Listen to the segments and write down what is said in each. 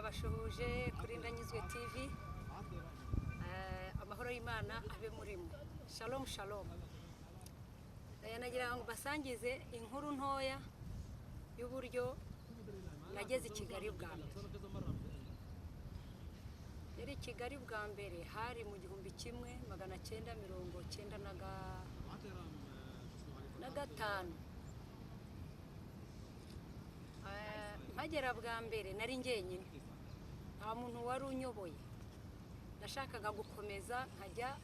Ndabashuhuje kuri Ndanyuzwe TV. Amahoro y'Imana abe muri mwe. Shalom shalom. Nagira ngo basangize inkuru ntoya y'uburyo nageze i Kigali bwa mbere. Yari i Kigali bwa mbere hari mu 1995. Mpagera bwa mbere nari njyenyine, nta muntu wari unyoboye. Nashakaga gukomeza nkajya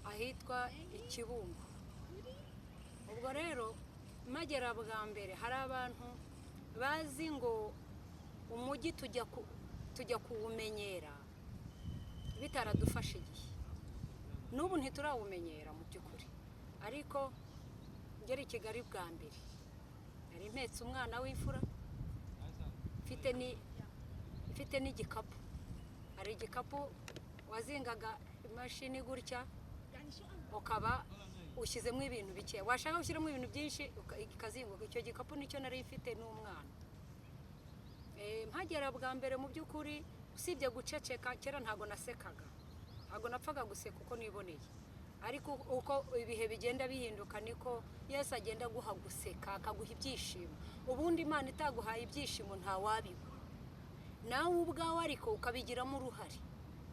ahitwa i Kibungo. Ubwo rero mpagera bwa mbere hari abantu bazi ngo umujyi tujya kuwumenyera bitaradufashe igihe. N'ubu ntiturawumenyera mu by'ukuri, ariko ngera i Kigali bwa mbere nari mpetse umwana w'imfura, mfite n'igikapu. Hari igikapu wazingaga imashini gutya, ukaba ushyizemo ibintu bike, washaka gushyiramo ibintu byinshi ikazinguka. Icyo gikapu nicyo nari mfite n'umwana. Mpagera bwa mbere mu by'ukuri, usibye guceceka, kera ntabwo nasekaga, ntabwo napfaga guseka uko niboneye, ariko uko ibihe bigenda bihinduka niko Yesu agenda aguha guseka, akaguha ibyishimo. Ubundi Imana itaguhaye ibyishimo ntawabibona, nawe ubwawe ariko ukabigiramo uruhare,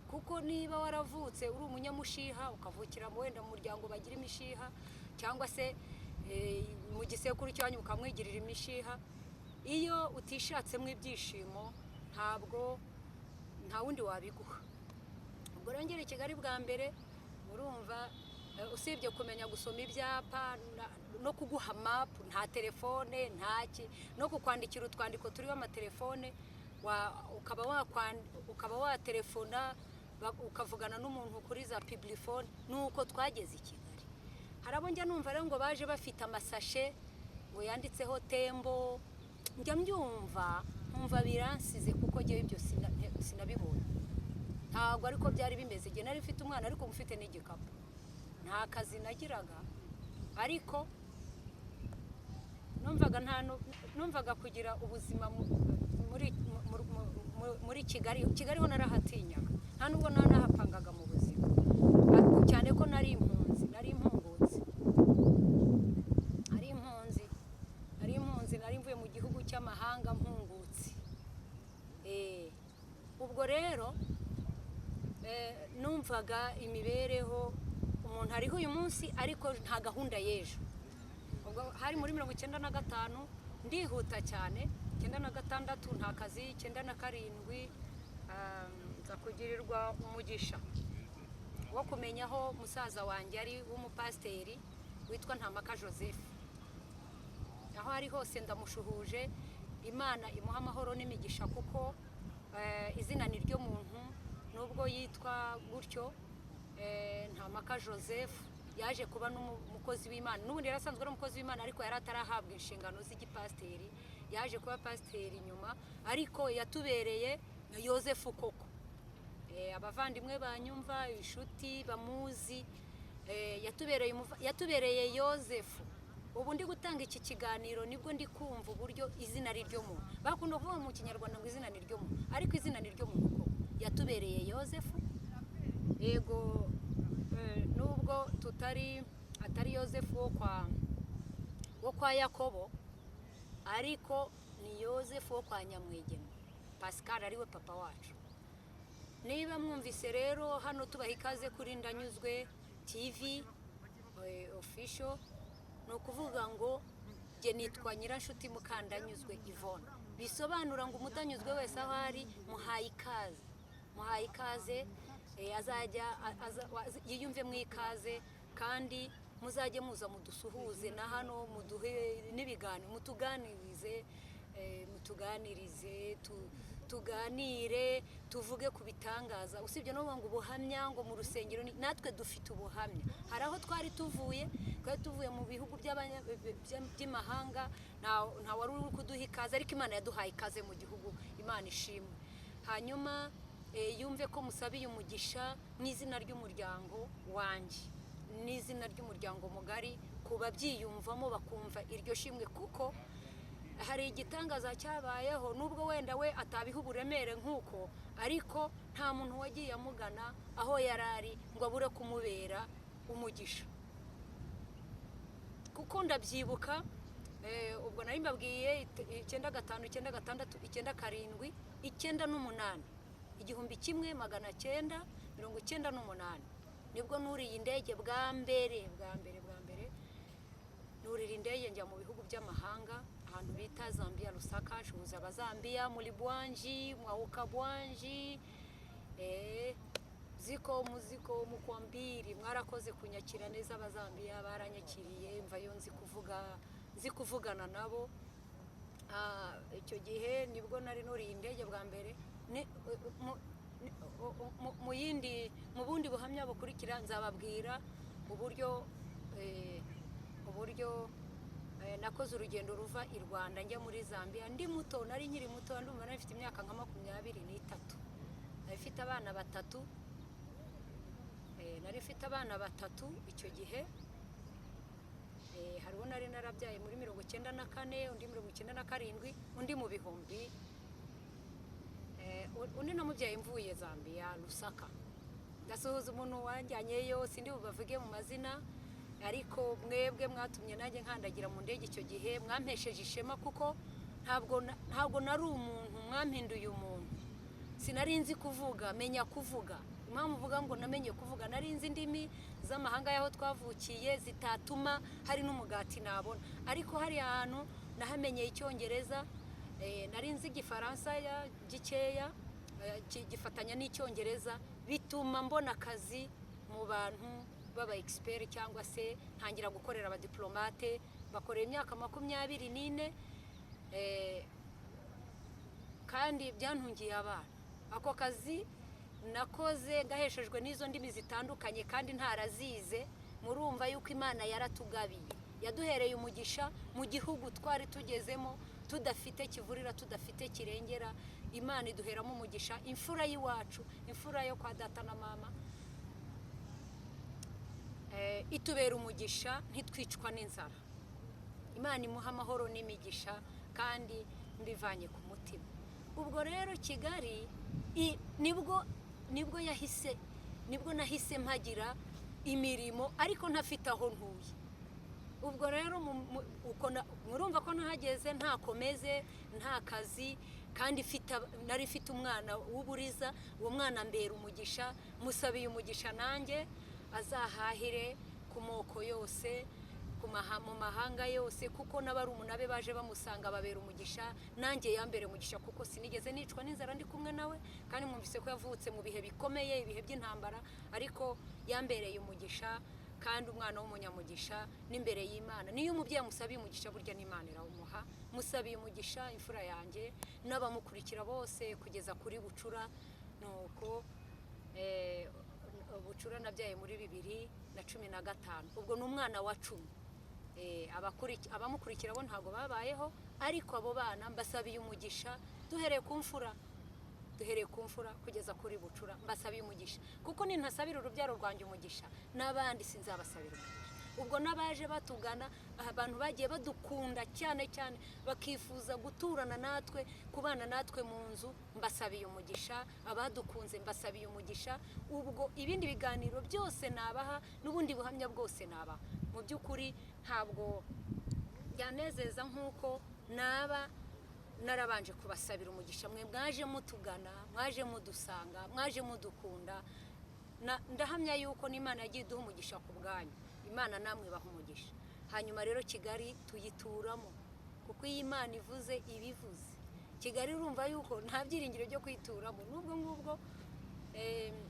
kuko niba waravutse uri umunyamushiha, ukavukira wenda mu muryango bagira imishiha, cyangwa se mu gisekuru cyanyu ukamwigirira imishiha, iyo utishatsemo ibyishimo ntabwo nta wundi wabiguha. Ubwo rero ngera i Kigali bwa mbere, urumva, usibye kumenya gusoma ibyapa no kuguha mapu, nta telefone, ntaki, no kukwandikira utwandiko turiho amatelefone, ukaba watelefona, ukavugana n'umuntu kuri za publiphone. Nuko twageze i Kigali. Hari abo njya numva rero ngo baje bafite amasashe ngo yanditseho Tembo, njya mbyumva nkumva biransize, kuko njyewe ibyo sinabibonye, ntabwo ariko byari bimeze. Igihe nari mfite umwana ariko mfite n'igikapu, nta kazi nagiraga, ariko numvaga nta numvaga kugira ubuzima muri Kigali. Kigali ho narahatinyaga, nta nubwo nanahapangaga mu buzima, cyane ko nari impunzi, nari impungutse, nari impunzi, nari impunzi, nari mvuye mu gihugu cy'amahanga mpungutse. Ubwo rero numvaga imibereho umuntu ariho uyu munsi, ariko nta gahunda y'ejo. Ubwo hari muri 95, ndihuta cyane, 96 nta kazi, 97 nza kugirirwa umugisha wo kumenya aho musaza wanjye ari w'umupasiteri witwa Ntamaka Joseph. Aho ari hose ndamushuhuje, Imana imuha amahoro n'imigisha, kuko izina ni ryo muntu. Nubwo yitwa gutyo, Ntamaka Joseph, yaje kuba n'umukozi w'Imana. N'ubundi yari asanzwe ari umukozi w'Imana, ariko yari atarahabwa inshingano z'igipasiteri. Yaje kuba pasiteri nyuma, ariko yatubereye nka Yosefu koko. Abavandimwe banyumva, inshuti bamuzi, yatubereye Yosefu. Ubu ndi gutanga iki kiganiro nibwo ndi kumva uburyo izina ari ryo muntu. Bakunda kuvuga mu Kinyarwanda ngo izina ni ryo muntu, ariko izina ni ryo muntu koko. Yatubereye Yosefu. Yego, nubwo tutari atari Yosefu wo kwa Yakobo, ariko ni Yosefu wo kwa Nyamwigema Pascal, ariwe papa wacu. Niba mwumvise rero hano tubaha ikaze kuri Ndanyuzwe TV Official, ni ukuvuga ngo jye nitwa Nyiranshuti Mukandanyuzwe Yvonne, bisobanura ngo umutanyuzwe wese aho ari muhaye ikaze, muhaye ikaze, azajya yiyumve mu ikaze, kandi muzajye muza mudusuhuze na hano, muduhe n'ibiganiro, mutuganirize, mutuganirize, tuganire, tuvuge ku bitangaza. Usibye no kuvuga ngo ubuhamya ngo mu rusengero, natwe dufite ubuhamya. Hari aho twari tuvuye, twari tuvuye mu bihugu by'imahanga, nta wari uri kuduha ikaze, ariko Imana yaduhaye ikaze mu gihugu. Imana ishimwe. Hanyuma yumve ko musabiye umugisha mu izina ry'umuryango wanjye n'izina ry'umuryango mugari, ku babyiyumvamo bakumva iryo shimwe, kuko Hari igitangaza cyabayeho, nubwo wenda we atabiha uburemere nk'uko, ariko nta muntu wagiye amugana aho yari ari ngo abure kumubera umugisha. Kuko ndabyibuka, ubwo nari mbabwiye 95, 96, 97, 98, 1998, nibwo nuriye indege bwa mbere, bwa mbere, bwa mbere nurira indege njya mu bihugu by'amahanga, ahantu bita Zambia, Lusaka. Nshuhuza Abazambiya muri bwanji, mwauka bwanji, ziko muziko mukwambiri. Mwarakoze kunyakira neza. Abazambiya baranyakiriye, mvayo nzi kuvuga, nzi kuvugana nabo. Icyo gihe nibwo nari nuriye indege bwa mbere. Ni- mu yindi, mu bundi buhamya bukurikira nzababwira uburyo nakoze urugendo ruva i Rwanda njya muri Zambia ndi muto. Nari nkiri muto, ndumva nari mfite imyaka nka 23. Nari mfite abana batatu. Nari mfite abana batatu icyo gihe. Hariho nari narabyaye muri 94, undi 97, undi mu bihumbi, undi namubyaye mvuye Zambia, Lusaka. Ndasuhuza umuntu wanjyanyeyo, sindi bubavuge mu mazina, ariko mwebwe mwatumye nanjye nkandagira mu ndege icyo gihe. Mwampesheje ishema, kuko ntabwo nari umuntu, mwampinduye umuntu. Sinari nzi kuvuga, menya kuvuga. Impamvu uvuga ngo namenye kuvuga, nari nzi indimi z'amahanga y'aho twavukiye zitatuma hari n'umugati nabona, ariko hari ahantu nahamenyeye Icyongereza. Nari nzi Igifaransa gikeya, gifatanya n'Icyongereza, bituma mbona akazi mu bantu b'aba expert, cyangwa se ntangira gukorera abadiplomate. Bakorera imyaka 24, kandi byantungiye abana. Ako kazi nakoze gaheshejwe n'izo ndimi zitandukanye kandi ntarazize. Murumva yuko Imana yaratugabiye, yaduhereye umugisha mu gihugu twari tugezemo tudafite kivurira, tudafite kirengera. Imana iduheramo umugisha. Imfura y'iwacu, imfura yo kwa data na mama, itubera umugisha, ntitwicwa n'inzara. Imana imuha amahoro n'imigisha, kandi mbivanye ku mutima. Ubwo rero Kigali nibwo yahise, nibwo nahise mpagira imirimo, ariko ntafite aho ntuye. Ubwo rero murumva ko nahageze ntakomeze, nta kazi, kandi nari mfite umwana w'uburiza. Uwo mwana mbera umugisha, musabiye umugisha nanjye, azahahire ku moko yose, mu mahanga yose, kuko n'abarumuna be baje bamusanga babera umugisha. Nanjye yambere umugisha, kuko sinigeze nicwa n'inzara ndi kumwe nawe. Kandi mwumvise ko yavutse mu bihe bikomeye, ibihe by'intambara, ariko yambereye umugisha, kandi umwana w'umunyamugisha n'imbere y'Imana. Niyo umubyeyi amusabiye umugisha, burya n'Imana irawumuha. Musabiye umugisha imfura yanjye n'abamukurikira bose kugeza kuri bucura. Nuko bucura nabyaye muri 2015, ubwo ni umwana wa 10. Abamukurikira bo ntabwo babayeho, ariko abo bana mbasabiye umugisha, duhereye ku mfura, duhereye ku mfura kugeza kuri bucura. Mbasabiye umugisha, kuko nintasabira urubyaro rwanjye umugisha, n'abandi sinzabasabira umugisha. Ubwo n'abaje batugana, abantu bagiye badukunda cyane cyane, bakifuza guturana natwe, kubana natwe mu nzu, mbasabiye umugisha. Abadukunze mbasabiye umugisha. Ubwo ibindi biganiro byose nabaha n'ubundi buhamya bwose nabaha, mu by'ukuri ntabwo byanezeza nk'uko naba narabanje kubasabira umugisha. Mwe mwaje mutugana, mwaje mudusanga, mwaje mudukunda. Ndahamya yuko n'Imana yagiye iduha umugisha ku bwanyu. Imana namwe ibaha umugisha. Hanyuma rero Kigali tuyituramo, kuko iyo Imana ivuze iba ivuze. Kigali urumva yuko nta byiringiro byo kuyituramo, n'ubwo ngubwo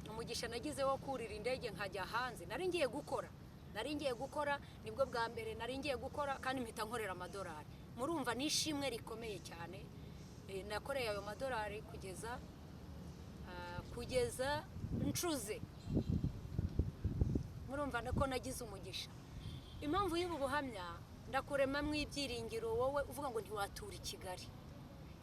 umugisha nagize wo kurira indege nkajya hanze. Nari ngiye gukora, nari ngiye gukora, nibwo bwa mbere nari ngiye gukora, kandi mpita nkorera amadolari. Murumva ni ishimwe rikomeye cyane. Nakoreye ayo madolari kugeza ncuze. Murumva ko nagize umugisha. Impamvu y'ubu buhamya, ndakuremamo ibyiringiro wowe uvuga ngo ntiwatura i Kigali.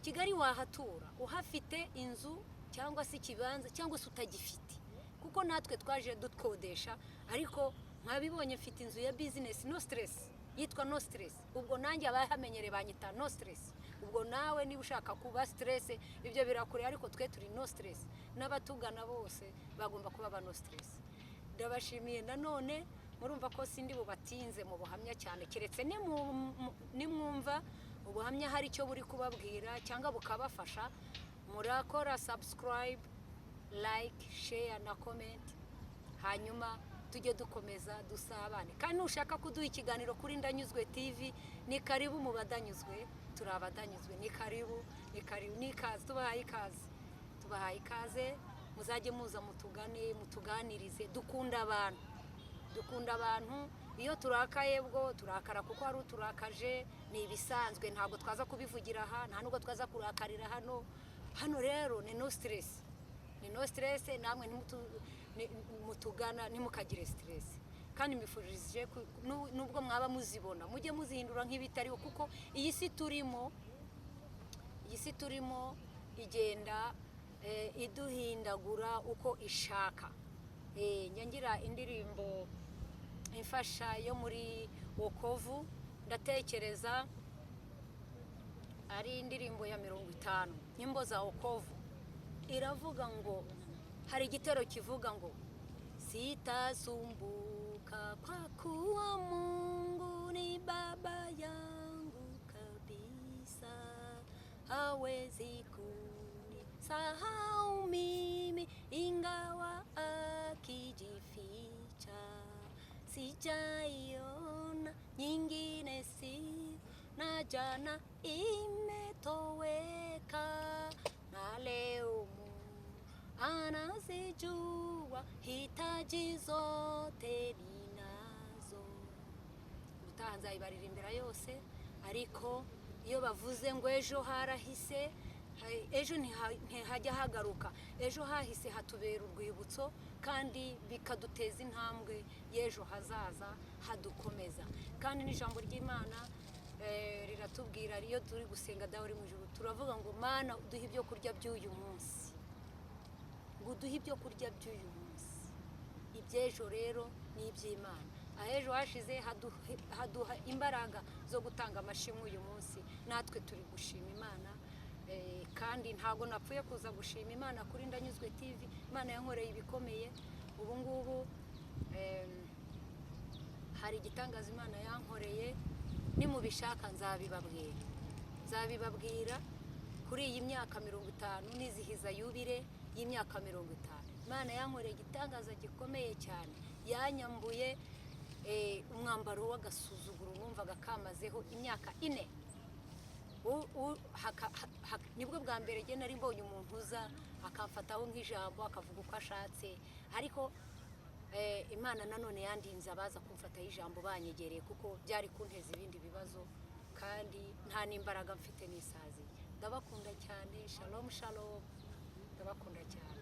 Kigali wahatura uhafite inzu cyangwa se ikibanza, cyangwa se utagifite, kuko natwe twaje dukodesha, ariko mwabibonye mfite inzu ya business, no stress, yitwa No Stress. Ubwo nanjye abahamenyereye banyita No Stress. Ubwo nawe niba ushaka kuba stress, ibyo birakure, ariko twe turi no stress, n'abatugana bose bagomba kuba ba no stress. Ndabashimiye nanone. Murumva ko sindi bubatinze mu buhamya cyane, keretse nimwumva ubuhamya hari icyo buri kubabwira cyangwa bukabafasha. Murakora subscribe, like, share na comment, hanyuma tujye dukomeza dusabane. Kandi nushaka kuduha ikiganiro kuri Ndanyuzwe TV, ni karibu mu badanyuzwe. Turi abadanyuzwe. Ni karibu, ni karibu, ni ikaze. Tubahaye ikaze, tubahaye ikaze. Muzajye muza mutugane, mutuganirize. Dukunda abantu, dukunda abantu. Iyo turakaye bwo turakara kuko hari uturakaje, ni ibisanzwe. Ntabwo twaza kubivugira aha, nta nubwo twaza kurakarira hano. Hano rero ni no stress, ni no stress. Namwe mutugana ntimukagire stress. Kandi mbifurije nubwo mwaba muzibona, mujye muzihindura nk'ibitariho, kuko iyi si turimo igenda iduhindagura uko ishaka. Njya ngira indirimbo imfasha yo muri Wokovu, ndatekereza ari indirimbo ya 50, Nyimbo za Wokovu. Iravuga ngo hari igitero kivuga ngo: "Sitasumbuka kwa kuwa Mungu ni baba yangu kabisa, hawezi kunisahau mimi ingawa akijificha. Sijaiona nyingine si na jana imetoweka, na leo Mungu anazijua hitaji zote ninazo." Ubutaha nzayibaririmbira yose. Ariko iyo bavuze ngo ejo harahise, ejo ntihajya hagaruka. Ejo hahise hatubera urwibutso kandi bikaduteza intambwe y'ejo hazaza hadukomeza. Kandi n'ijambo ry'Imana riratubwira, iyo turi gusenga Dawe uri mu ijuru, turavuga ngo: "Mana, uduhe ibyo kurya by'uyu munsi", ngo uduhe ibyo kurya by'uyu munsi. Iby'ejo rero ni iby'Imana. Ahejo hashize haduha imbaraga zo gutanga amashimwe uyu munsi. Natwe turi gushima Imana. Kandi ntabwo napfuye kuza gushima Imana kuri Ndanyuzwe TV. Imana yankoreye ibikomeye. Ubu ngubu hari igitangaza Imana yankoreye. Nimubishaka nzabibabwira, nzabibabwira kuri iyi myaka 50 nizihiza yubile y'imyaka 50. Imana yankoreye igitangaza gikomeye cyane. Yanyambuye umwambaro w'agasuzuguro numvaga kamazeho imyaka 4. Nibwo bwa mbere njye nari mbonye umuntu uza akamfataho nk'ijambo, akavuga uko ashatse. Ariko Imana nanone yandinze abaza kumfataho ijambo banyegereye, kuko byari kunteza ibindi bibazo kandi nta n'imbaraga mfite n'isazi. Ndabakunda cyane. Shalom, shalom. Ndabakunda cyane.